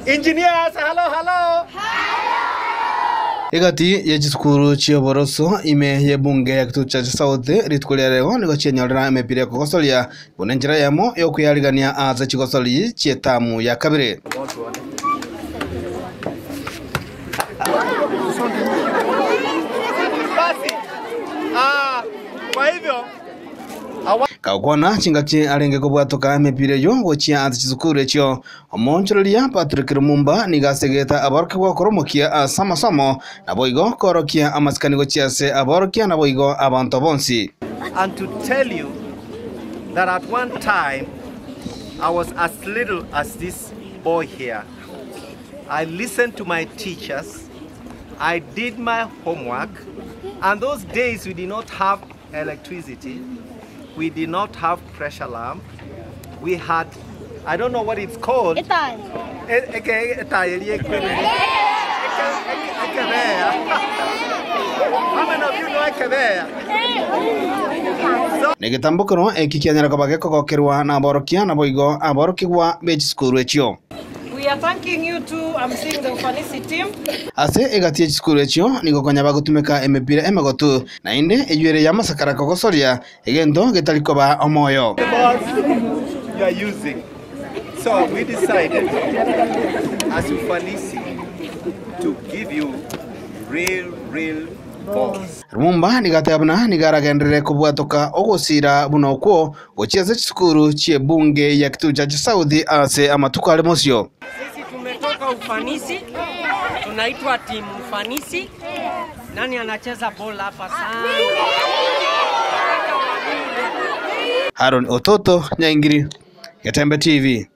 Engineers, hello, hello. Egati ye chisukuru chi'oboroso ime y'ebunge ya Kitutu South rituko ria rero nigo chienyorera emepira ekogosoria buna enchera eyemo y'okweyarigania ase chigosori chi'etamu ya kabere. Basi, ah, kwa hivyo Gakwana chingaki arenge kobwatoka emepira eyio gochia ase chisukuru echio, omoonchoreria Patrick Lumumba nigo asegete aborokigwa koromokia ase amasomo, naboigo koorokia amasikani gochia ase aborokia naboigo abanto bonsi. And to tell you that at one time I was as little as this boy here. I listened to my teachers, I did my homework, and those days we did not have electricity, we did not have pressure lamp, we had, I don't know what it's called. Eke- eke- etaye Ekebea. How many of you know Ekebea? Negetambokero eki kianyara koba gekogokerwa naborokia naboigo aborokigwa b'echisukuru echio. We are thanking you too. I'm seeing the Ufanisi team. Ase egati y'echisukuru echio nigo konya bagotumeka emepira emegotu naende eyuere ya masakara kogosoria egento getari koba omoyo. The balls you are using. So we decided as Ufanisi to give you real, real balls. Lumumba nigo buna nigo aragenderere kobwatoka ogosira buna okwo gochia ase chisukuru chi'ebunge ya Kitutu South ase amatuko are mosio. Sisi tumetoka Ufanisi, tunaitwa timu Ufanisi. Nani anacheza ball hapa sana? Haron Ototo, Nyaingiri, Getembe TV.